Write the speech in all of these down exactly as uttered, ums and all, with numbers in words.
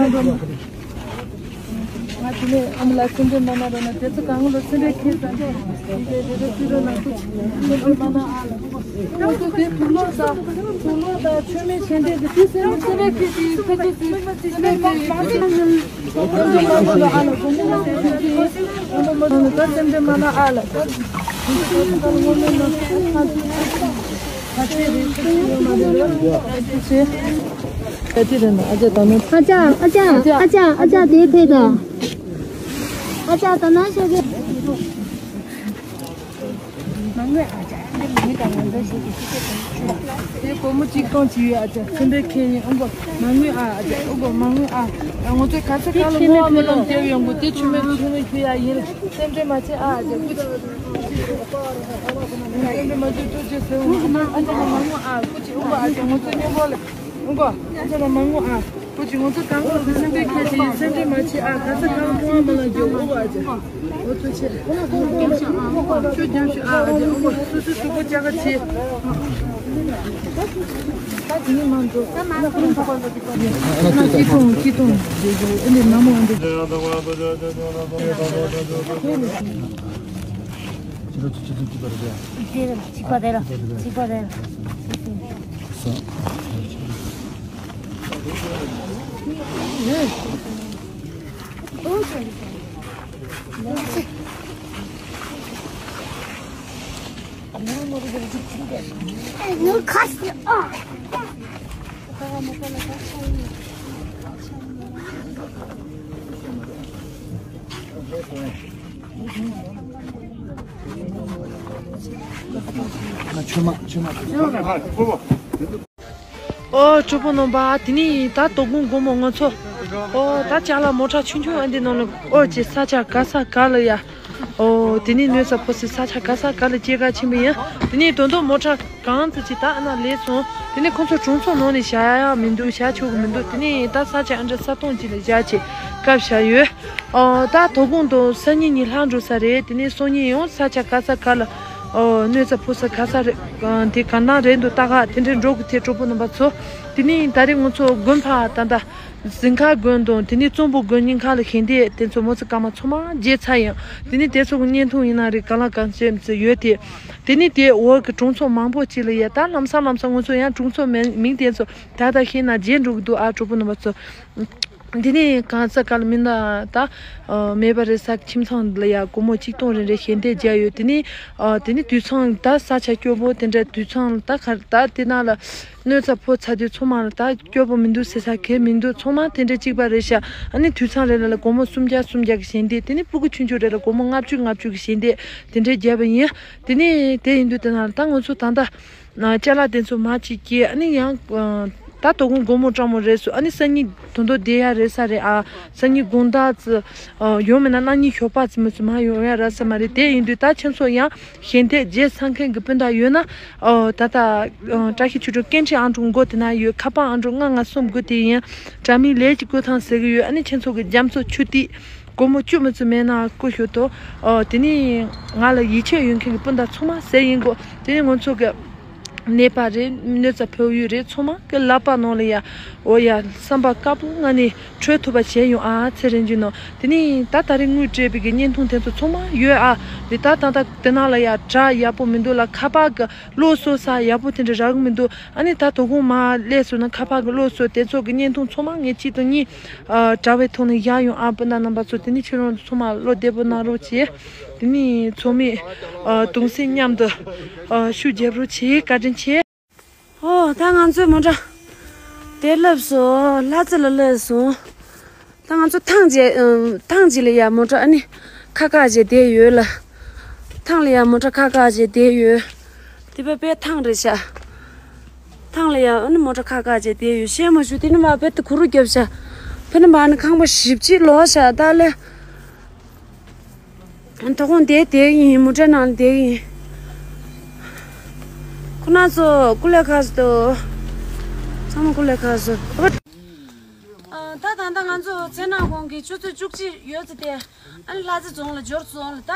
གནང་རོགས་གནང་། ང་དེ་ནས་ཨ་མ་ལགས་སེམས་ཁྲལ་མ་གནང་རོགས་གནང་། དེ་ཚོ་གང་ལ་སེམས་ཁྲལ་ཁྱེར་ཙང་དེ་གའི་དེ་ཚོ་ཅི་རོགས་གནང་། ཁོ་སེམས་ཁྲལ་མ་གནང་ཨ་ལ། ཁོ་ཚོ་དེ་དུག་ལོག་དང་དུག་ལོག་དང་མཆོད་མེ་ཆེན་ཏེ་དེ་དུས་སེམས་ཁྲལ་ཁྱེར་ཏེ་ཁ་ཅིག་སེམས་ཁྲལ་ཁྱེར་ཏེ་སེམས་ཁྲལ་མ་གནང་རོགས་ཨ་ལ། དགོངས་པ་མ་ཚོམ་ཅིག་དགོངས་པ་མ་ཚོམ་ད་སེམས་ཁྲལ་མ་གནང་ཨ་ལ། ཨ་ཅག་ཨ་ཅག་ད་ནོ། ཨ་ཅག་ཨ་ཅག་ཨ་ཅག་ཨ་ཅག་དེ་ཕེབས་དང་། ཨ་ཅག་ད་ན་ཤོག་གི། སྒོར་མོ་གཅིག་སྟོང་གཅིག་ཡོད་ཨ་ཅག་ཚེ་འདས་མཁན་ཡིན་ཨང་གོ། མ་དངུལ་ཨ་ཨ་ཅག་ཨང་གོ། མ་དངུལ་ཨ། ང་ཚོའི་ག་ཚོད་ག་ལ་དངུལ་བ་མི་ལོང་བསྡད་ཡོང་གོ། དེ་ཆུ་མེད་ཆུ་མེད་ཁྱོད་ཡ་ཡིན། སེམས་ཁྲལ་མ་བྱེད་ཨ་ཨ་ཅག་སྐུ་མཁྱེན། སེམས་ཁྲལ་མ་བྱེད། ཐུགས་རྗེ་ཆེ། ཨ་ཅག་ལ་མ་དངུལ་ཨ། སྐུ་མཁྱེན་ཨང་གོ། ཨ་ཅག་ང་ཚོའི་སྨྱོ་འབོར་ལ་ཨང་གོ། ཨ་ཅག་ལ་མ་དངུལ་ཨ། སྐུ་མཁྱེན་ང་ཚོ་གང་ག་ལ་སེམས་ཁྲལ་མཁན་ཡིན། སེམས་ཁྲལ་མ་བྱེད་ཨ། ག་ཚོད་ག་ལ་དངུལ་བ་མི་ལོང་རྒྱུ་ཨང་གོ། ཨ་ཅག་ཁྱོད་རྒྱབ་ཤོག་ཨ། ཨ་ཅག་ཨ་མ་སོ་སོའི་གཟུགས་པོ་ལྕགས་ཁ་བྱེད། ད་དེ་ནི་མ་འགྲོ། ད་མ་འགྲོ། ད་སྐྱིད་ཐོང་སྐྱིད་ཐོང་། ཨ་ནི་མ་མོ་འདི། གཅིག་པ་དེ་ལ་གཅིག་པ་དེ་ལ། ཨོ་གྲོགས་པོ་རྣམ་པ། དེ་ནི་ད་དོ་དགོང་དགོང་མོ་ང་ཚོ། ཨོ་ད་ཅ་ལག་མོ་ཊ་ཆུང་ཆུང་ཨ་འདི་ནང་ལ་ཨོ་ཅེ་ས་ཆ་ག་ས་ག་ལ་ཡ། ཨོ་དེ་ནི་གནོད་འཚེ་ཕོག་སའི་ས་ཆ་ག་ས་ག་ལ་སྐྱེལ་ག་ཕྱིན་པ་ཡིན། དེ་ནི་དོན་དུ་མོ་ཊ་གང་ཙི་ཅི་ད་ཨ་ན་ལས་སོང་། དེ་ནི་ཁོང་ཚོ་གྲོང་ཚོ་ནང་ནས་བཞག་ཡ་མི་འདུག་བཞག་ཆོག་གི་མི་འདུག་དེ་ནི་ད་ས་ཆ་ཨ་འདྲ་ས་སྟོང་ཅིག་ལ་བཞག་ཅེས་བཀའ་བཞག་ཡོད། ཨོ་ད་དོ་དགོང་དང་སང་ཉིན་གཉིས་ལྷག་འགྲོ་ས་རེད། དེ་ནི་སང་ཉིན་ཡང་ས་ཆ་ག་ས་ག་ལ་ཨོ་གནོད་འཚེ་ཕོག་ས་ག་ས་རེད། ཨ་དེ་ག་ན་རེད་འདུག་ལྟ་ག་དེ་འདྲའི་འགྲོ་གི་དེ་གྲོགས་པོ་རྣམ་པ་ཚོ། དེ་ནི་ད་རེས་ང་ཚོ་དགོན་པ་ད་ལྟ་གཟིམ་ཁ་དགོན་དང་དེ་ནི་གཙང་པོ་དགོན་གཉིས་ཁ་ལ་ཞལ་འདེབས་དེ་ཚོ་མོ་ཙི་སྐར་མ་ཚང་མ་བརྗེད་ཚར་ཡང་། དེ་ནི་དེ་ཚོ་གི་བརྙན་ཐུང་ཡིན་ན་རེད། ག་ལ་གང་བྱེད་ཚོ་ཡོད་དེ། དེ་ནི་དེ་འོག་གི་གྲོང་ཚོ་མང་པོ་ཅིག་ལ་ཡ་ད་ལམ་སང་ལམ་སང་ང་ཚོ་ཡང་གྲོང་ཚོ་མིང་མིང་དེ་ཚོ་ད་ལྟ་ཤེས་ན་བརྗེད་འགྲོ་གི་འདུག་ཨ་གྲོགས་པོ་རྣམ་པ་ཚོ། འདི་ནི་གང་ས་ག་ལ་མིན་ན་ད་ཨ་མེད་པ་རེད་ས་ཁྱིམ་ཚང་ལ་ཡ་སྒོར་མོ་གཅིག་སྟོང་རེ་རེ་ཞལ་འདེབས་བརྒྱབ་ཡོད། དེ་ནི་ཨ་དེ་ནི་དུད་ཚང་ད་ས་ཆ་སྐྱོ་པོ་དེ་འདྲ་དུད་ཚང་ད་ག་ད་དེ་ན་ལ་གནོད་འཚེ་ཕོག་ཚར་དུས་ཚང་མ་ལ་ད་སྐྱོ་པོ་མི་འདུག་ཟེར་ས་གལ་མི་འདུག་ཚང་མ་དེ་འདྲ་གཅིག་པ་རེད་ཤག་ཨ་ནི་དུད་ཚང་རེ་ལ་ལ་སྒོར་མོ་སུམ་བརྒྱ་སུམ་བརྒྱ་གི་ཞལ་འདེབས། དེ་ནི་སྤུ་གུ་ཆུང་ཆུང་རེ་ལ་སྒོར་མོ་ལྔ་བཅུ་ལྔ་བཅུ་གི་ཞལ་འདེབས་དེ་འདྲ་བརྒྱབ་པ་ཡིན། དེ་ནི་དེ་ཡིན་དུས་དེ་ན་ལ་ད་ང་ཚོ་ད་ལྟ། ན་ཅ་ལག་དེ་ཚོ་མར་ཅིག་སྐྱེལ། ཨ་ནི་ཡང་ཨ་ད་དོ་དགོང་དགོང་མོ་སྤྲང་མོ་རེད་སོ། ཨ་ནི་སང་ཉིན་དོན་དུ་བསྡད་ཡ་རེད་ས་རེད་ཨ། སང་ཉིན་དགོང་དག་ཙི་ཨ་ཡོང་མེད་ན་གནངས་ཉིན་ཞོགས་པ་ཙི་མི་ཚོ་མར་ཡོང་ཡ་ར་ས་མ་རེད། དེ་ཡིན་དུས་ད་ཁྱེད་ཚོ་ཡང་ཞལ་འདེབས་བརྗེད་ཚར་མཁན་གྱི་སྤུན་ཟླ་ཡོད་ན་ཨ་ད་ལྟ་ཨ་བཀྲ་ཤིས་ཆོས་སྒྲོན་སྐད་འཕྲིན་ཨང་གྲངས་མགོ་དེ་ན་ཡོད། ཁ་པར་ཨང་གྲངས་ལྔ་ལྔ་གསུམ་དགུ་དེ་ཡིན། དྲ་མིག་ལས་ཀྱི་བསྐོས་ཐང་ཟེར་གི་ཡོད། ཨ་ནི་ཁྱེད་ཚོ་གི་རྒྱ་མཚོ་ཆུ་ཐིགས་སྒོར་མོ་བཅུ་མི་ཚོ་མེད་ན་བསྐུར་ཤོག་དོ། ཨ་དེ་ནི་ང་ལ་ཡིད་ཆེས་ཡོད་མཁན་གྱི་སྤུན་ཟླ་ཚང་མ་ཟེར་ཡིན་གོ། དེ་ནི་ང་ཚོ་གི་གནོད་པ་རེད། གནོད་འཚེ་ཕོག་ཡུལ་རེད། ཚང་མ་གི་ལག་པ་ནང་ལ་ཡ་འོ་ཡ་བསམ་པ་དཀར་པོ་ང་ནི་འཕྲོད་ཐུབ་པ་བྱས་ཡོང་ཨ། ཚེ་རིང་ཅུ་ནོ། དེ་ནི་ད་ད་རེས་དངུལ་སྤྲད་པའི་གི་བརྙན་ཐུང་དེ་ཚོ་ཚང་མ་ཡོད་ཨ། དེ་ད་ད་ད་དེ་ན་ལ་ཡ་དྲ་ཡག་པོ་མི་འདུག་ལ། ཁ་པར་གི་གློག་གསོག་ས་ཡག་པོ་དེ་འདྲ་རག་གི་མི་འདུག་ཨ་ནི་ད་དོ་དགོང་མ་སླེབས་སོང་ན་ཁ་པར་གི་གློག་གསོག་དེ་ཚོ་གི་བརྙན་ཐུང་ཚང་མ་ངས་གཅིག་དང་གཉིས་ཨ་དྲ་བའི་ཐོག་ནས་བཞག་ཡོང་ཨ། སྤུན་ཟླ་རྣམ་པ་ཚོ་དེ་ནི་ཁྱེད་རང་ཚོ་ཚང་མ་བློ་བདེ་པོ་གནང་རོགས་བྱེད། དེ་ནི་ཚོགས་མི་ཨ་གདུང་སེམས་མཉམ་དུ་ཨ་ཤུགས་རྒྱབ་རོགས་བྱེད། བཀའ་དྲིན་ཆེ། ཨོ་ད་ང་ཚོའི་མོ་ཊ་དེ་སླེབས་སོང་། ལྷ་རྩེ་ལ་སླེབས་སོང་། ད་ང་ཚོ་ཐང་རྗེས་ཨམ་ཐང་རྗེས་ལ་ཡ་མོ་ཊ་ཨ་ནི་ཁ་ཁ་རྗེས་བསྡད་ཡོད་ལ། ཐང་ལ་ཡ་མོ་ཊ་ཁ་ཁ་རྗེས་བསྡད་ཡོད། དེ་བས་པའི་ཐང་རེད་ཤག་ཐང་ལ་ཡ་ཨ་ནི་མོ་ཊ་ཁ་ཁ་རྗེས་བསྡད་ཡོད། ཤེས་མ་ཞུ་དེ་ནི་མ་བེད་དུ་གུ་རུ་རྒྱབ་ཤག་ཕེ་ནི་མ་ནི་ཁང་པ་ཞིབ་ཅིག་ལོག་ཤག་ད་ལེ། དོ་དགོང་དེ་དེ་ཡིན། མོ་ཊའི་ནང་དེ་ཡིན། ཁོ་ན་ཚོ་ཀུ་ལེ་ཁ་སོ། ཚང་མ་ཀུ་ལེ་ཁ་སོ། ཨ་ད་ད་ལྟ་ང་ཚོ་མཚན་ནག་གུང་གི་ཆུ་ཚོད་བཅུ་གཅིག་ཡོད་ཚེ་དེ་ཨ་ནི་ལྷ་རྩེ་རྫོང་ལ་འབྱོར་སོང་ལ། ད་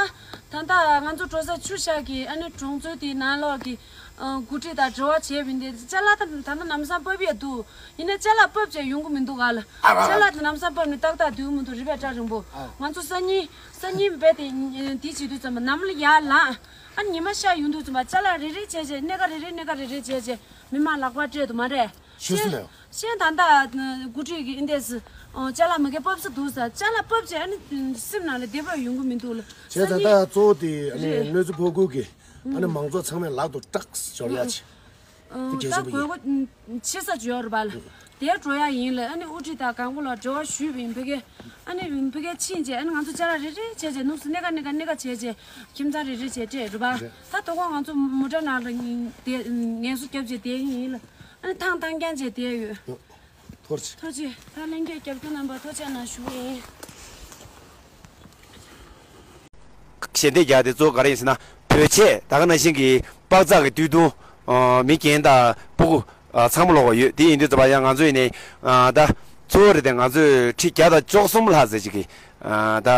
ད་ལྟ་ང་ཚོ་འགྲོ་ས་ཆུ་ཤག་གི་ཨ་ནི་གྲོང་ཚོའི་དེའི་ནང་ལོགས་ཀྱི་ཨ་འགོ་ཁྲིད་དང་འབྲེལ་བ་བྱས་པ་ཡིན་ཏེ། ཅ་ལག་ད་ད་ལྟ་ལམ་སང་ཕབ་ཡས་འདུག་ཡིན་ན་ཅ་ལག་ཕབ་བྱས་ཡོང་གི་མི་འདུག་ག་ལ། ཨ་ར་ར། ཅ་ལག་དེ་ལམ་སང་ཕབ་ནས་ཏག་ཏག་སྡོད་ཀྱི་མི་འདུག་རི་བས་སྐྲག་རིང་པོ། ཨ། ང་ཚོ་སང་ཉིན་སང་ཉིན་རྦད་དེ་དེ་བྱེད་དུས་ཙམ་པ་ནམ་ལ་ཡར་ལངས། ཨ་ཉི་མ་ཤར་ཡོང་དུས་ཙམ་པ་ཅ་ལག་རེ་རེ་བྱས་བྱས། སྣེ་ཁ་རེ་རེ་སྣེ་ཁ་རེ་རེ་བྱས་བྱས། མི་མང་ལག་པ་སྤྲད་འདུག་མ་རེད། ཤེས་སོང་ལེ། ཤེས་ད་ལྟ་འགོ་ཁྲིད་ཀྱི་ཨིན་དེ་སི་ཅ་ལག་མ་གི་ཕབ་ས་འདུག་ས། ཅ་ལག་ཕབ་བྱས་ཨ་ནི་སེམས་ནང་ལ་བདེ་བར་ཡོང་གི་མི་འདུག་ལ། བྱས་ཙང་ད་གཙོ་བོ་དེ་ཨ་ནི་གནོད་འཚེ་ཕོག་ཁུལ་གྱི་ཨ་ནི་མང་ཚོགས་ཚང་མས་ལག་ཏུ་སྐྲག་འབྱོར་ཡ་ཆེ། ཨ། ད་དགོས་མཁོ་ཆེ་ས་ཅིག་ཡོད་རེད་པ་ལགས། དེར་འགྲོ་ཡ་ཡིན་ལགས། ཨ་ནི་དབུ་ཁྲིད་དང་གང་པོ་ལ་འབྲེལ་བ་ཞུས་པ་ཡིན། ཕ་གི། ཨ་ནི་ཕ་གི་ཕྱིན་རྗེས་ཨ་ནི་ང་ཚོ་ཅ་ལག་རེ་རེ་བྱས་རྗེས་ནུབ་སུ་སྣེ་ཁ་སྣེ་ཁ་སྣེ་ཁ་བྱས་རྗེས་ཁྱིམ་ཚང་རེ་རེ་བྱས་སྤྲད་རེད་པ། རེད། ད་དོ་དགོང་ང་ཚོ་མོ་ཊ་ནང་ལ་ཉིན་དེ་ངལ་གསོ་བརྒྱབ་རྗེས་བསྡད་ཡིན་ལགས། ཨ་ནི་ཐང་ཐང་རྐྱང་བྱས་བསྡད་ཡོད། ཐོར་ཅི། ཐོར་ཅི། ད་ལྷན་རྒྱས་རྒྱབ་སྐྱོར་རྣམ་པ་ཐུགས་རྗེ་གནང་ཞུ་གི་ཡིན། ཞལ་འདེབས་རྒྱག་དེ་གཙོ་བོ་ག་རེ་ཡིན་ཟེར་ན། བོད་ཆས་ད་ག་ནང་བཞིན་གྱི་པགས་ཚགས་ཀྱི་སྟོད་ཐུང་། ཨ། མི་རྒན་དང་སྤུ་གུ། ཨ། ཚང་མ་ལོག་གི་ཡོད། དེ་ཡིན་དུས་ཙམ་པ་ཡང་ང་ཚོ་ཡིན་ནའི། ཨ། ད་གཙོ་བོ་རེད་དེ་ང་ཚོས་ཁྲི་བརྒྱ་དང་བཅུ་གསུམ་ལྷག་ཙམ་ཅིག་གི། ཨ། ད་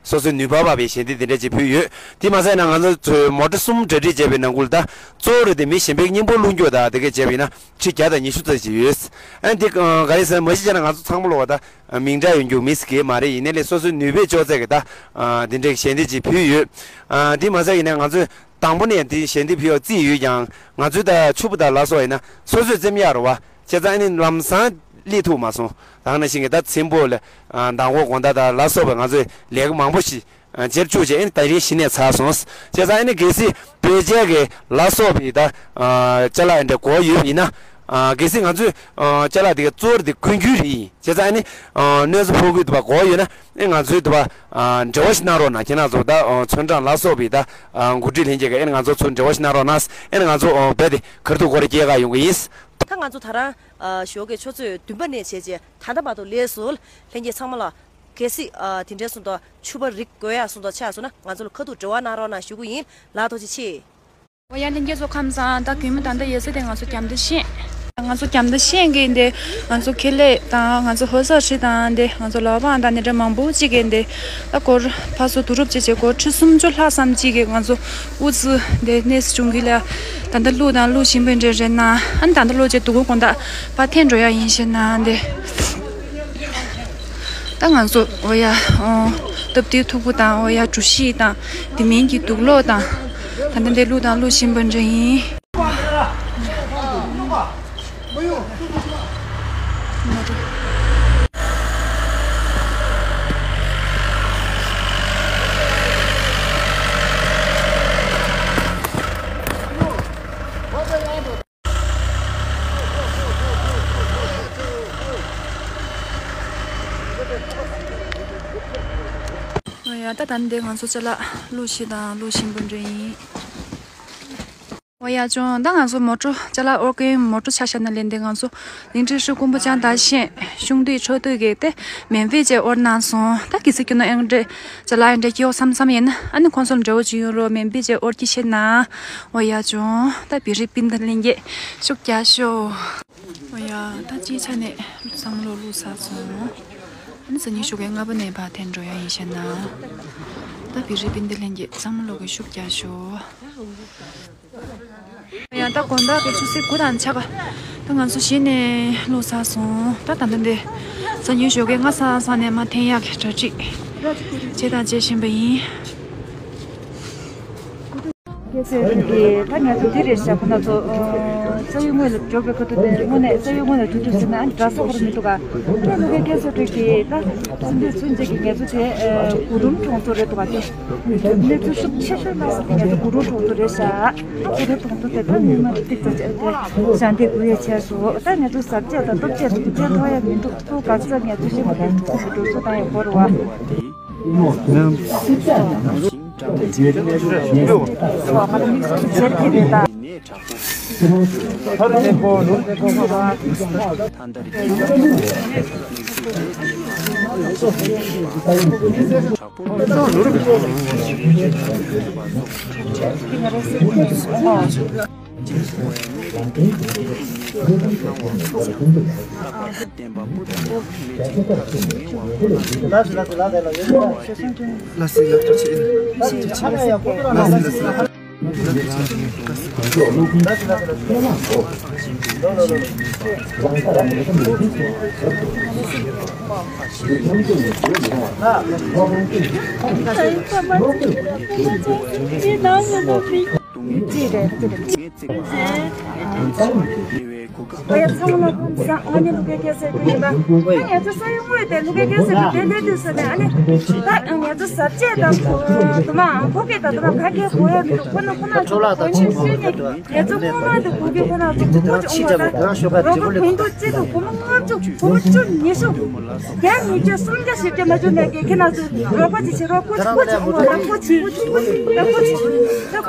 སོ་སོའི་ནུས་པ་བབས་པའི་ཞལ་འདེབས་དེ་འདྲ་ཅིག་ཕུལ་ཡོད། དེ་མ་ཟད་ན་ང་ཚོ་ཚོས་མོ་ཊ་གསུམ་གྲ་སྒྲིག་བྱས་པའི་ནང་ཁུལ་ད་གཙོ་བོ་རེད་དེ་མི་གཞན་པའི་སྙིང་པོ་བླུགས་རྒྱུ་ད་དེ་གས་བྱས་པ་ཡིན་ན། ཁྲི་བརྒྱ་དང་ཉི་ཤུ་ཙམ་ཅིག་ཡོད། ཨ་ནི་དེ་ག་རེ་ཟེར་ན་མ་གཞི་བྱས་ན་ང་ཚོ་ཚང་མ་ལོག་ད་མིང་གྲགས་ཡོང་རྒྱུ་མི་སྲིད་ཀྱི་མ་རེད། ཡིན་ནའི་ལས་སོ་སོའི་ནུས་པས་ལྕོགས་ཚད་ཀྱི་ད་འདི་འདྲའི་ཞལ་འདེབས་ཅིག་ཕུལ་ཡོད། ཨ། དེ་མ་ཟད་ཡིན་ནའི་ང་ཚོས་དང་པོ་ནས་འདི་ཞལ་འདེབས་ཕུལ་ཡག་རྩིས་ཡོད་ཀྱང་ང་ཚོའི་ད་ཕྱུ་པ་དང་ལ་སོགས་ཡིན་ན་སོ་སོས་བཙེམ་ཡག་རེད་པ། བྱས་ཙང་ཨ་ནི་ལམ་སང་སླེབས་ཐུབ་མ་སོང་། ད་ག་ནང་བཞིན་གྱི་ད་ཚེམ་བུ་ལ་མདང་དགོང་དགོང་དག་དང་ལ་སོགས་པའི་ང་ཚོས་ལས་ཀ་མང་པོ་ཞིག་ཨ། བྱེད་བཅུག་བྱས་ཨ་ནི་ད་རིང་གཞི་ནས་ཚར་སོང་། བྱས་ཙང་ཨ་ནི་གལ་སྲིད་བོད་ཆས་ཀྱི་ལ་སོགས་པའི་ད། ཨ། ཅ་ལག་འདྲ་དགོས་ཡོད་པ་ཡིན་ན། ཨ། གལ་སྲིད་ང་ཚོས། ཨ། ཅ་ལག་དེ་ག་གཙོ་བོ་དེ་གོན་རྒྱུ་རེད་ཡིན། བྱས་ཙང་ཨ་ནི། ཨ། གནོད་འཚེ་ཕོག་གི་དུ་བ་དགོས་ཡོད་ན་ཨ་ང་ཚོའི་དུ་བ། ཨ། འབྲེལ་བ་ཞིག་གནང་རོགས་གནང་། ཁྱེད་རང་ཚོ་ད། ཨ། ཚོན་གྲངས་ལ་སོགས་པའི་ད། ཨ། འགོ་ཁྲིད་ལྷན་རྒྱས་ཀྱི་ཨ་ནི་ང་ཚོ་ཚོ་འབྲེལ་བ་ཞིག་གནང་རོགས་གནང་། ཨ་ནི་ང་ཚོ། ཨ། རྦད་དེ་ཁ་ཐུག་སྐོར་སྐྱེལ་ག་ཡོང་གི་ཡིན། ད་ང་ཚོ་ད་རང་། ཨ། ཞོགས་ཀས་ཆུ་ཚོད་བདུན་པ་ནས་བྱས་རྗེས་ད་ལྟ་བར་དུ་ལས་སུ་ལྷན་རྒྱས་ཚང་མ་ལ། གལ་སྲིད། ཨ། དེ་འདྲའི་སོང་དུས་ཕྱུ་པ་རིགས་དགོས་ཡག་སོང་དུས་ཆགས་སོང་ན་ང་ཚོ་ལ་ཁ་ཐུག་འབྲེལ་བ་གནང་རོགས་གནང་ཞུ་གི་ཡིན་ལགས། ཐུགས་རྗེ་ཆེ། འོ་ཡ་ལྷན་རྒྱས་ཚོ་ཁམས་བཟང་། ད་གུས་མོ་ད་ལྟ་ཡོད་ས་དེ་ང་ཚོ་རྒྱ་མདའ་ཤན། ང་ཚོ་རྒྱ་མདའ་ཤན་གྱི་འདི་ང་ཚོ་ཁེ་ལས་དང་ང་ཚོ་ཧོ་ས་ཧྲི་དང་འདི་ང་ཚོ་ལོ་བང་དང་འདི་འདྲ་མང་པོ་ཅིག་གི་འདི་ད་སྒོར་ཕར་ཚུར་བསྡུ་རུབ་བྱས་བྱས་སྒོར་ཁྲི་སུམ་ཅུ་ལྷག་ཙམ་ཅིག་གི་ང་ཚོ་ཨུ་ཚུགས་འདི་གནས་སུ་བྱུང་གི་ལ། ད་ལྟ་བླུགས་དང་བླུགས་བཞིན་པའི་འདྲ་རེད་ན། ཨ་ནི་ད་ལྟ་བླུགས་རྗེས་སྡུག་གུ་དགོང་དག་ཕར་འཐེན་འགྲོ་ཡ་ཡིན་ཞེ་ན་འདི། ད་ང་ཚོ་འོ་ཡ། ཨོ། སྟབས་བདེའི་ཐུག་པ་དང་འོ་ཡ་གྲུ་བཞི་དང་དེ་མིན་གྱི་དུག་ལོག་དང་། ད་ལྟ་འདི་བླུགས་དང་བླུགས་བཞིན་པ་འདྲ་ཡིན། ཨོ་ཡ། ད་ད་འདི་ང་ཚོ་ཅ་ལག་བླུགས་ཤིག་དང་བླུགས་བཞིན་པ་འདྲ་ཡིན། ཨོ་ཡ་ཅུང་། ད་ང་ཚོ་མོ་ཊ་ཅ་ལག་དབོར་མཁན་མོ་ཊ་ཆ་བཞག་ན་ལན་འདི་ང་ཚོ་ལིང་ཁྲི་ཧྲི་ཀོང་པོ་ཅང་ད་ཤན་ཤུང་དུས་ཆོ་དུས་ཀྱི་དེ་མེ་འབིག་ཅེ་དབོར་གནང་སོང་། ད་གི་སི་ཀྱུ་ནོ་ཨེང་འདྲེ་ཅ་ལག་ཨེང་འདྲེ་ཀྱི་འོ་བསམ་བསམ་ཡིན་ན་ཨ་ནི་ཁོང་ཚོ་ལ་འབྲེལ་བ་ཅིག་ཡོང་རོགས་མེ་འབིག་ཅེ་དབོར་གྱི་ཤེས་ན། ཨོ་ཡ་ཅུང་། ད་བི་རི་པིན་ད་ལན་གྱི་ཤུགས་རྒྱག་ཤོག་ཨོ་ཡ། ད་སྤྱིའི་ཆ་ནས་བསམ་བློ་བླུགས་ཚར་སོང་། ཨ་ནི་སང་ཉིན་ཞོགས་ཀས་ལྔ་པ་ནས་ཕར་འཐེན་འགྲོ་ཡ་ཡིན་ཤེས་ན། ད་བི་རི་པིན་ད་ལན་གྱི་བསམ་བློ་གི་ཤུགས་རྒྱག་ཤོག་ཡང་ད་དགོང་དག་གི་ཆུ་ཚོད་དགུ་དང་ཕྱེད་ཀ་ད་ང་ཚོ་གཞི་ནས་བླུགས་ཚར་སོང་། ད་ད་ལྟ་འདི་སང་ཉིན་ཞོགས་ཀས་སྔ་ས་སང་ནས་མར་འཐེན་ཡག་གི་གྲ་སྒྲིག་བྱས་དང་བྱེད་བཞིན་པ་ཡིན། ཁྱེད་ཚོས་ཀྱི་ད་ང་ཚོ་འདི་རེད་ཤག་ཁོ་ན་ཚོ་ས་ཡུལ་དངོས་ལ་འབྱོར་བའི་ཁ་ཐུག་དེ་དངོས་གནས་ས་ཡུལ་དངོས་ལ་འགྲོ་དུས་ཟེར་ན་ཨ་ནི་འདྲ་ས་ཁོ་ར་མི་འདུག་ག་ད་ལོ་ཁའི་སྐད་ཆ་སྤྲད་ཀྱི་ད་སུན་དུས་ཚུན་ཆད་ཀྱི་ང་ཚོ་དེ་གུ་རུམ་གྲོང་ཚོ་རེད་འདུག་ག་དེ། གནས་ཚུལ་ཤུགས་ཆེ་ཤོས་ལ་ཟེར་ཏེ་ང་ཚོ་གུ་རུ་གྲོང་ཚོ་རེད་ཤག་གུ་རུ་གྲོང་ཚོ་དེ་ད་མི་མང་ཏིག་ཙམ་བྱས་ཏེ་ཞལ་འདེབས་དགོས་ཡ་བྱས་སོང་། ད་ང་ཚོ་གཟབ་རྒྱས་དང་སྟོབས་ཆེ་ཐུགས་རྗེ་ཐོག་ཡ་མི་འདུག་ཐུགས་ག་ཚོད་ང་ཚོ་ཤེས་མ་ཐུབ་གྲོང་ཚོ་གྲོང་ཚོ་དང་ཡ་འཁོར་བ། ང་ཚོ་དམིགས་བསལ་གྱི་རེད་ད། ཨ་ཡ་ཚང་མ་ལ་ཁམས་བཟང་། ང་ནི་ལུ་གེ་གེ་ཟེར་གྱི་ཡིན་པ། ཨ་ང་ཚོ་ས་ཡོམ་དངོས་དེ་ལུ་གེ་གེ་ཟེར་གྱི་དེ་ལས་དུས་སུ་ནས་ཨ་ནི་ད་ང་ཚོ་ཟབ་ཆས་དང་དུ་མ་ཨང་ཁོ་གེ་དང་དུ་མ་ག་གེ་གོ་ཡ་མི་འདུག་ཁོ་ན་ཁོ་ན་ཚོ་གོ་ཤེས་ཤེས་ནས་ང་ཚོ་ཁོ་མ་དུ་གོ་གེ་ཁོ་ན་ཚོ་གོ་གོ་ཅི་འོང་བ་ད་རོགས་གོ་གུང་དུ་ཅི་དུ་གོ་མ་ལྔ་བཅུ་གོ་བཅུ་ཉི་ཤུ་བརྒྱ་ཉིས་བརྒྱ་སུམ་བརྒྱ་བཞི་བརྒྱ་མ་བྱུང་ན་གེ་ཁེ་ན་ཚོ་རོགས་པ་ཅི་བྱེད་རོགས་གོ་ཅི་གོ་ཅི་གོ་ཅི་གོ་ཅི་གོ་ཅི་གོ་ཅི།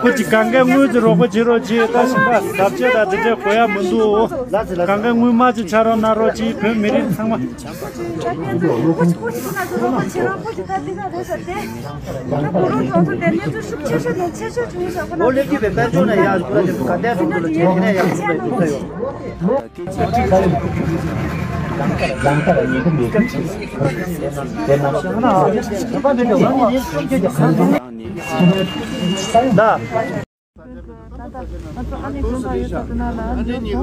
ཁོ་ཅིག་གང་གའི་དངུལ་གྱི་རོགས་པ་བྱེད་རོགས་གྱིས། ད་ཞིག་པ་ཟབ་ཆས་དང་དེ་འདྲའི་གོ་ཡ་མི་འདུག་གང་གའི་དངུལ་མ་ཅིག་ཆ་རོགས་གནང་རོགས་གྱིས། བོད་མི་རིགས་ཚང་མ། ད། ད་ལྟ་ང་ཚོ་ཨ་ནེ་དགོན་པ་ཡོད་ས་དེ་ན་ལ་འདུག་དེ་ནས་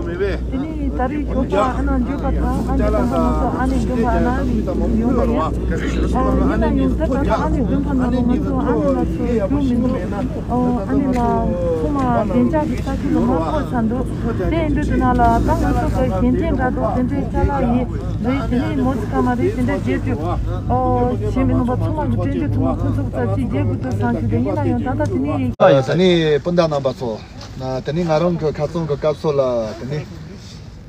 ད་རེས་ཞོགས་པ་ཨ་ན་འགྱོད་པ་དང་ཨ་ནེ་དགོན་པ་ང་ཚོ་ཨ་ནེ་དགོན་པ་ཨ་ན་ཡོང་པ་ཡིན། ཨ་ཡིན་ན་ཡང་ད་ལྟ་ཨ་ནེ་དགོན་པ་ནང་ལ་ང་ཚོ་ཨ་ནེ་ལ་ཚོ་རྒྱུ་མི་འདུག་ཨོ་ཨ་ནེ་ལ་ཚང་མ་བདེ་འཇགས་ཀྱི་ས་ཁུལ་ལ་མ་འཁོར་ས་འདུག་དེ་ཡིན་དུས་དེ་ན་ལ་ད་ང་ཚོ་གི་གཞན་བརྟེན་འདྲ་འདུག་དེ་འདྲའི་ཅ་ལག་ཡིན་རེད། དེ་ནས་མོ་ཙི་ཀ་མ་རེད། དེ་འདྲ་བརྗེད་རྒྱུ་ཨོ་གཞན་མི་རྣམ་པ་ཚང་མ་གི་སྤྲད་རྒྱུ་ཐུབ་ན་ཁོ་ཚོ་གི་ཚ་ཅིག་བརྗེད་དགོས་འདུག་བསམ་གི་དེ་ཡིན་ན་ཡང་ད་ལྟ་དེ་ནས། ད་ནི་སྤུན་ཟླ་རྣམ་པ་ཚོ། ན་དེ་ནི་ང་རང་གི་ཁ་རྩང་གི་སྐབས་སུ་ལ་དེ་ནི་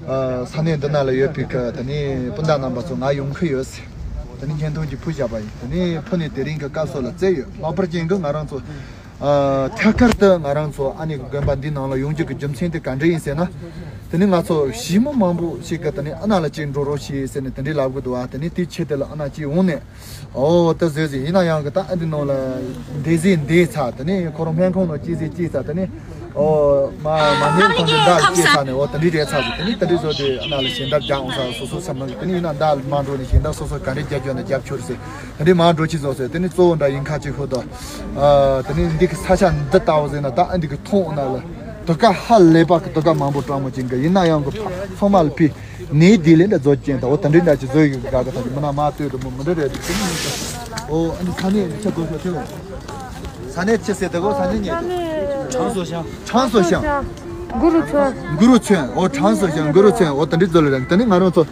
ཨ་ས་གནས་འདི་ན་ལ་ཡོད་པའི་གི་དེ་ནི་སྤུན་ཟླ་རྣམ་པ་ཚོ་ང་ཡོང་གི་ཡོད་ཟེར། དེ་ནི་བརྙན་ཐུང་གི་ཕུལ་བཞག་པ་ཡིན། དེ་ནི་ཕུལ་ནས་དེ་རིང་གི་སྐབས་སུ་ལ་བཙལ་ཡོད། ལྷག་པར་ཅན་གི་ང་རང་ཚོ་ཨ་ཐད་ཀར་དུ་ང་རང་ཚོ་ཨ་ནེ་གི་དགོན་པ་འདི་ནང་ལ་ཡོང་རྒྱུ་གི་རྒྱུ་མཚན་དེ་ག་འདྲ་ཡིན་ཟེར་ན། དེ་ནི་ང་ཚོ་ཞི་མོ་མང་པོ་ཞིག་གི་དེ་ནི་ཨ་ན་ལ་ཅིག་འགྲོ་རོགས་ཞེས་ཟེར་ནས་དེ་འདྲའི་ལབ་གི་འདུག་ཨ་དེ་ནི་དེའི་ཆེད་དུ་ལ་ཨ་ན་ཅིག་འོང་ནས། ཨོ་ད་བཟོས་ཟིན་ཡིན་ན་ཡང་གི་ད་ཨ་འདི་ནང་ལ་འདས་ཟིན་འདས་ཚར། དེ་ནས་ཁོ་རང་སྨན་ཁང་ནང་སྐྱེས་ཟིན་སྐྱེས་ཚར། དེ་ནས་ཨོ་མ་མ་ནེ་ཁང་གི་འདར་སྐྱེས་ཚར་ནས་ཨོ་དེ་འདྲའི་རེད་ཚར་ཟིན། དེ་ནས་དེ་འདྲའི་བཟོ་དེ་ཨ་ན་ལ་ཞལ་འདར་རྒྱག་འོང་ས་སོ་སོ་སེམས་ནང་གི་དེ་ནས་ཡིན་ན་འདར་མ་འགྲོ་ནས་ཞལ་འདར་སོ་སོ་ག་འདྲའི་རྒྱབ་རྒྱབ་ན་རྒྱབ་ཆོག་རེད་ཟེར། དེ་འདྲའི་མ་འགྲོ་ཅི་བཟོ་ཟེར། དེ་ནས་གཙོ་བོ་འདྲ་ཡིན་ཁ་ཅིག་ཧུ་དོ། ཨ་དེ་ནས་འདི་གི་ས་ཆ་འདི་ལྟ་བུ་ཟེར་ན་ད་ཨ་འདི་གི་མཐོང་འོང་ན་ལ་དུ་ཀ་ཧ་ལས་པ་གི་དུ་ཀ་མང་པོ་སྤྲང་མོ་ཅན་གི་ཡིན་ན་ཡང་གི་ཚང་མ་ལ་ཕི། ནས་དེ་ལས་འདྲ་བཟོ་ཅན་དང་འོ་དེ་འདྲའི་འདྲ་ཅིག་བཟོ་ཡི་གི་དགའ་གི་ཐག་གི་མི་ན་མ་ལྟོས་དུ་མོ་མི་འདྲ་རེད་དེ་མི་འདྲ། ཨོ་ཨ་ནི་ས་གནས་ཆ་དགོས་ཤོག་ཐེ་བོ། ས་གནས་ཆ་ཟེར་དེ་གོ་ས་གནས་ཉེ། ཁྲང་སོ་ཤང་། ཁྲང་སོ་ཤང་། གུ་རུ་ཚོན། གུ་རུ་ཚོན། ཨོ་ཁྲང་སོ་ཤང་གུ་རུ་ཚོན། ཨོ་དེ་འདྲའི་བཟོ་ལ་རེད། དེ་ནི་ང་རང་ཚོ་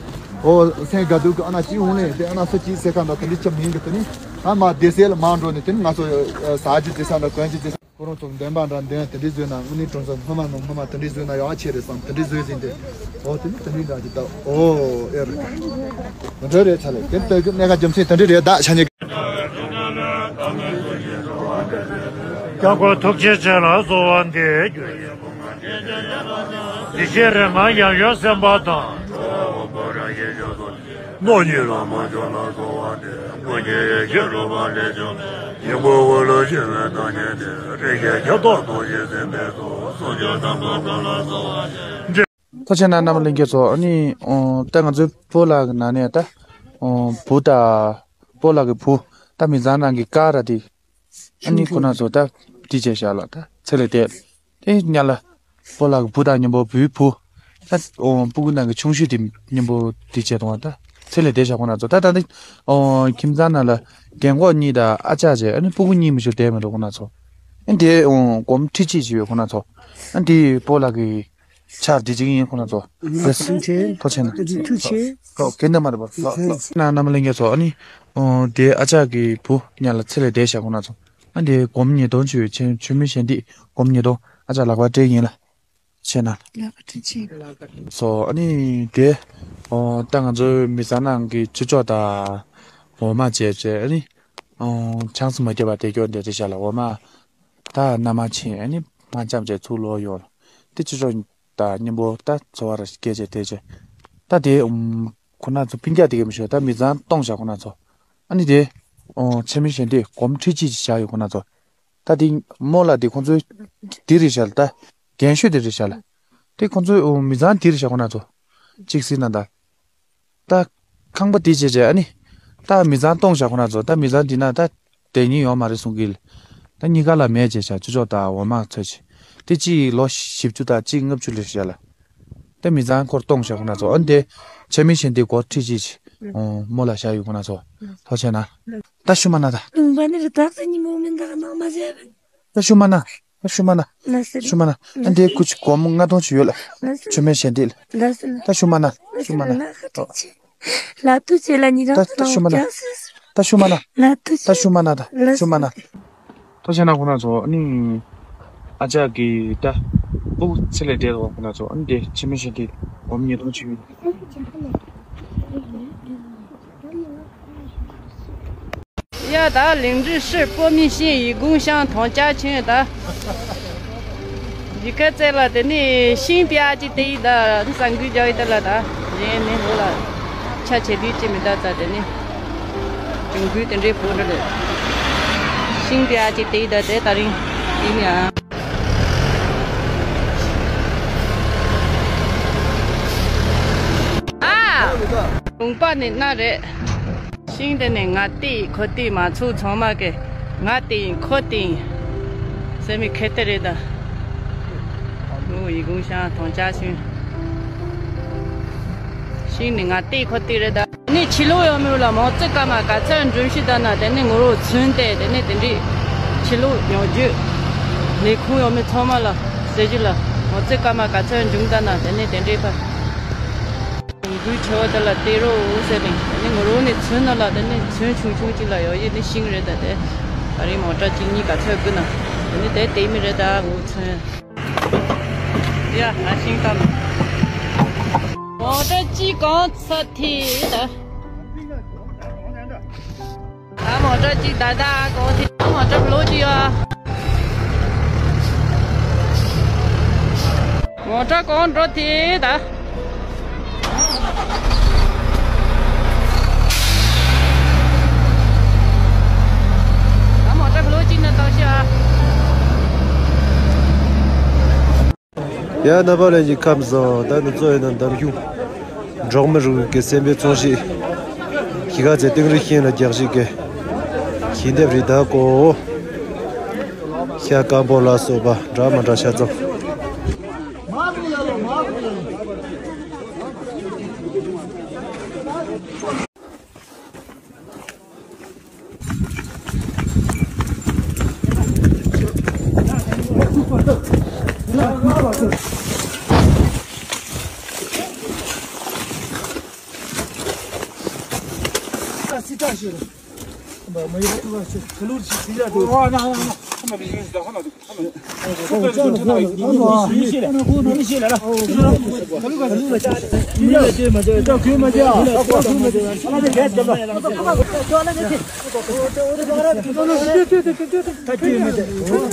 ཨོ་སེང་དགའ་སྡུག་གི་ཨ་ན་ཅི་འོང་ལེ་དེ་ཨ་ན་སོ་ཅི་ཟེར་ཁ་འདྲ་དེ་འདྲའི་ཆ་མིན་གི། དེ་ནི་ཨ་མ་སྡེ་སྲིད་ལ་མ་འགྲོ་ནས་དེ་ནི་ང་ཚོ་ཟ་རྒྱུ་དེ་ས་འདྲ་གོན་རྒྱུ་དེ་ས། ཁོ་རང་ཚོ་འདོན་པ་འདྲ་འདོན་དེ་འདྲའི་བཟོས་ན་དངོས་གནས་དྲང་སོང་སྔོན་མ་ནང་སྔོན་མ་དེ་འདྲའི་བཟོས་ན་ཡག་ཆེ་རེད་བསམ་དེ་འདྲའི་བཟོས་ཟིན་ཏེ། ཨོ་དེ་ནི་དེ་འདྲའི་འདྲ་ཅིག་ད་ཨོ་ཨེ་རེད། དེ་འདྲ་རེད་ཚ་ལེ་དེ་ལྟ་གི་གནད་འགག་རྒྱུ་མཚན་དེ་འདྲའི་རེད། ད་ཆ་ནས། ཀྱང་ཁོ་ཐུགས་རྗེ་ཆེ་ལ་གསོལ་བ་འདེབས་རྒྱུ་ཡིན། འདི་ཕྱིར་རེ་ང་ཡང་ཡང་སེམས་པ་དང་། ནོ་ཉིད་ལ་མ་འཇོག་ལ་གསོལ་བ་འདེབས། དངོས་ཉིད་ཡེ་ཤེས་རོལ་པ་ལས་བྱུང་། ཡིད་འགུལ་འོད་ལ་ཞི་བའི་བདག་ཉིད་དེ། རིགས་ཀྱི་ཁྱབ་བདག་སྟོང་ཞིང་སེམས་དཔའི་ཚོགས། སངས་རྒྱས་དང་པོ་ཀུན་ལ་གསོལ་བ་འདེབས། ཐུགས་རྗེ་ཆེ་གནང་རྣམ་པ་ལྷན་རྒྱས་ཚོ། ཨ་ནི་ཨོ་ད་ང་ཚོའི་སྤོ་ལགས་ཀྱི་ནང་ནས་ད་ཨོ་བུ་དང་སྤོ་ལགས་ཀྱི་བུ་ད་མི་ཚང་ནང་གི་ཀ་ར་དེ། ཨ་ནི་ཁོ་ན་ཚོ་ད་དེ་བྱས་བཞག་ལ་ད་ཚེ་ལས་འདས། དེ་ཉ་ལ་སྤོ་ལགས་ཀྱི་བུ་དང་མཉམ་པོ་བུའི་བུ་ད་ཨོ་སྤུ་གུ་ནང་གི་ཆུང་ཤོས་དེ་མཉམ་པོ་དེ་བྱས་དང་ད་ཚེ་ལས་འདས་བཞག་ཁོ་ན་ཚོ། ད་ད་ནི་ཨོ་ཁྱིམ་ཚང་ནང་ལ་རྒན་གོག་གཉིས་དང་ཨ་ཅག་བྱས། ཨ་ནི་སྤུ་གུ་གཉིས་མི་ཤོར་བསྡད་མི་འདུག་ཁོ་ན་ཚོ། ཨ་ནི་དེ་ཨོ་སྒོམ་ཁྲི་གཅིག་བྱས་ཡོད་ཁོ་ན་ཚོ། ཨ་ནི་དེ་སྤོ་ལགས་ཀྱི་ཆར་འདི་གཅིག་ཡིན་ཁོ་ན་ཚོ། ཐུགས་རྗེ་ཆེ། ཐུགས་རྗེ་ཆེ་གནང་། ཐུགས་རྗེ་ཆེ། ལོ་རྒན་དེ་མ་རེད་པ། ལོ་ལོ་ན་རྣམ་པ་ལྷན་རྒྱས་ཚོ། ཨ་ནི་ཨོ་དེ་ཨ་ཅག་གི་བུ་ཉ་ལ་ཚེ་ལས་འདས་བཞག་ཁོ་ན་ཚོ། ཨ་དེ་སྒོམ་ཉིས་སྟོང་བྱོས་ཆོས་མཆོད་མེ་ཞལ་འདི་སྒོམ་ཉིས་སྟོང་ཨ་ཅག་ལག་པ་སྤྲད་ཡིན་ལ། ཆེ་ན། ལག་པ་སྤྲད་ཆེ། སོ་ཨ་ནི་དེ་ཨོ་ད་ང་ཚོའི་མི་ཚང་ནང་གི་ཆུ་ལྕོག་དང་འོ་མ་བྱས་བྱས། ཨ་ནི་ཨོ་ཆང་སུ་མ་བརྒྱབ་པ་དེ་སྐྱོ་འདི་རེད་ཤག་ལ། འོ་མ་ད་ན་མ་ཕྱིན། ཨ་ནི་མ་འཆམ་བྱས་ཚུར་ལོག་ཡོང་ལ། དེ་ཆུ་ལྕོག་དང་མཉམ་པོ་ད་འཚོ་བ་ར་སྐད་ཆ་དེ་བྱས། ད་དེ་ཨུམ་ཁོ་ན་ཚོ་སྤུན་ཀྱག་དེ་གས་མི་ཤོད། ད་མི་ཚང་སྟོང་བཞག་ཁོ་ན་ཚོ། ཨ་ནི་དེ་ཨོ་ཆེ་མི་ཞན་དེ་སྒོམ་ཁྲི་གཅིག་ཅིག་བཞག་ཡོད་ཁོ་ན་ཚོ། ད་དེ་རྨོ་ལགས་དེ་ཁོ་ཚོའི་དེ་རེད་ཤག་ལ། ད་རྒན་ཤོས་དེ་རེད་ཤག་ལ། དེ་ཁོ་ཚོའི་ཨོ་མི་ཚང་དེ་རེད་ཤག་ཁོ་ན་ཚོ། གཅིག་སྲིད་ན་ད། ད་ཁང་པ་དེ་བྱས་བྱས་ཨ་ནི། ད་མི་ཚང་སྟོང་བཞག་ཁོ་ན་ཚོ། ད་མི་ཚང་དེ་ན་ད་དེ་གཉིས་ཡོད་མ་རེད་གསུང་གི་ལ། ད་གཉིས་ཀ་ལ་མེད་བྱས་བྱས་ཆུ་ལྕོག་དང་འོ་མ་ཚོད་བྱས། དེ་གཅིག་ལོ་བཞི་བཅུ་དང་གཅིག་ལྔ་བཅུ་ལས་བཞག་ལ། ད་མི་ཚང་ཁོར་སྟོང་བཞག་ཁོ་ན་ཚོ། ཨ་ནི་དེ་ཆེ་མི་ཞན་དེ་སྒོར་ཁྲི་གཅིག་ཅིག་ཨོ་རྨོ་ལགས་བཞག་ཡོད་ཁོ་ན་ཚོ། ཐུགས་རྗེ་ཆེ་གནང་། ད་ཤུ་མ་ན་ད། ལུང་པ་ནི་རི་དྭགས་ཚོ་ཉིན་མོ་མི་འདག་ནང་མ་བྱས། ད་ཤུ་མ་ན། ད་ཤུ་མ་ན། ལ་སི། ཤུ་མ་ན། ཨ་འདི་ཀུ་ཅི་སྒོར་མོ་ལྔ་སྟོང་ཅིག་ཡོད་ལ། ལ་སི། མཆོད་མེ་ཞལ་འདེབས་ལ། ལ་སི། ད་ཤུ་མ་ན། ཤུ་མ་ན། ལ་ཐུགས་ཆེ། ལ་ཐུགས་ཆེ་ལ་ཉིན་རང་ད་ད་ཤུ་མ་ན། ལ་ད་ཤུ་མ་ན། ལ་ཐུགས་ཆེ། ད་ཤུ་མ་ན་ད། ལ་ཤུ་མ་ན། ད་ཤ་ན་ཁོ་ན་ཚོ་ཨ་ནི་ཨ་ཅག་གི་ད་སྤུ་གུ་ཚེ་ལས་འདས་ཁོ་ན་ཚོ་ཨ་ནི་དེ་མཆོད་མེ་ཞལ་འདེབས་སྒོར་མོ་ཉིས་སྟོང་ཅིག་ཡོད། ཡ་ད་ལིང་ཀྲི་ཧྲི་པོ་མི་ཤིང་ཡི་གུང་ཤང་ཐོང་ཅ་ཆུན་ད། འཇིགས་ཁ་རྩེ་ལ་དེ་ནི་ཤིང་པི་ཨ་ཅི་དེ་ཡི་ད་ནི་ས་འགུལ་རྒྱག་ཡི་ད་ལ་ད་རེད་ནི་ཧོ་ལ་ཆ་ཆེ་དུས་ཅི་མི་ད་ཙ་དེ་ནི་འབྱུང་འགུལ་དེ་འདྲའི་བོ་འདྲ་རེད། ཤིང་པི་ཨ་ཅི་དེ་ཡི་ད་དེ་ད་རིང་ཡིན་ཡ། ཨ། ལུང་པ་ནི་ན་རེད། ཤིང་དེ་ནི་ང་དེ་ཡིན་ཁོ་དེ་ཡིན་མ་ཚུགས་ཚང་མ་གི་ང་དེ་ཡིན་ཁོ་དེ་ཡིན། སེ་མི་ཁེ་ཏེ་རེད་ད། ལུ་ཡི་གུང་ཤང་ཐོང་ཅ་ཤིང་། ཤིང་ནི་ང་དེ་ཁོ་དེ་རེད་ད། ནི་ཕྱི་ལོགས་ཡོང་མི་ལ་མང་ཚིག་ཀ་མ་ག་ཚོད་འགྲུམ་ཤི་ད་ན་དེ་ནི་ངོ་རོ་ཚུན་ཏེ་དེ་ནི་དེ་འདྲི་ཕྱི་ལོགས་ཡོང་རྒྱུ། ལས་ཁུངས་ཡོང་མི་ཚང་མ་ལ་ཟེར་རྒྱུ་ལ་མང་ཚིག་ཀ་མ་ག་ཚོད་འགྲུམ་ད་ན་དེ་ནི་དེ་འདྲི་ཕ། འགུལ་ཆེ་བ་དེ་ལ་བལྟས་རོགས་ཟེར་ནས་ནི་ངོ་རོ་ནས་ཚོན་ནང་ལ་དེ་ནི་ཚོན་ཆུང་ཆུང་ཅིག་ལ་ཡོད་ཡིན་ནི་ཤིང་རེད་ད་དེ། ད་རིང་མོ་ཊ་གཅིག་གཉིས་ག་ཚོད་བསྐུར་ན་དེ་ནི་དེ་བལྟས་མི་རེད་ད་འུ་ཚོན། ཡ་ཨ་ཤིང་ཏམ། མོ་ཊ་གཅིག་གང་ཚ་ཐི་ད། ད་མོ་ཊ་གཅིག་ད་ད་གང་ཐི་ད་མོ་ཊ་ལོ་གཅིག་ཡོད། མོ་ཊ་གང་འགྲོ་ཐི་ད། ད་མོ་ཊ་ལོ་གཅིག་ན་ཏང་ཤ། ཡ་ན་པ་ལན་གྱི་ཁམས་བཟང་ད་ནི་གཙོ་ཡིན་ན་འདམ་གཞུང་འབྲོག་མི་རིགས་ཀྱི་སེམས་པའི་ཚོང་གཞིས་ཁྱི་ཁ་ཚེ་སྟེང་རི་ཤིང་ལ་རྒྱག་ཞིག་གི་ཁྱི་འདེབས་རི་དྭགས་གོ། ཤ་སྐམ་པོ་ལ་སོགས་པ་འདྲ་མ་འདྲ་ཤ་ཚང་།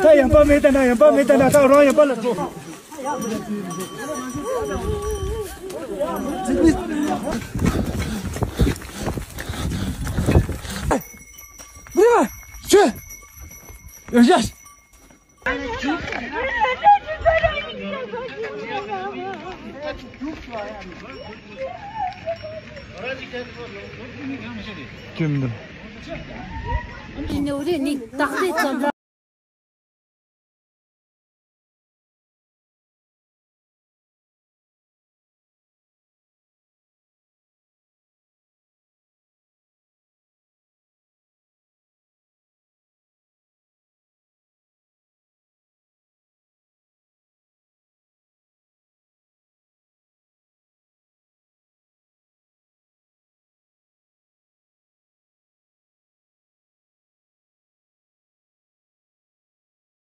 ད་ཡང་པ་མེད་ད་ན་ཡང་པ་མེད་ད་ན་ད་རང་ཡང་པ་ལ་འགྲོ།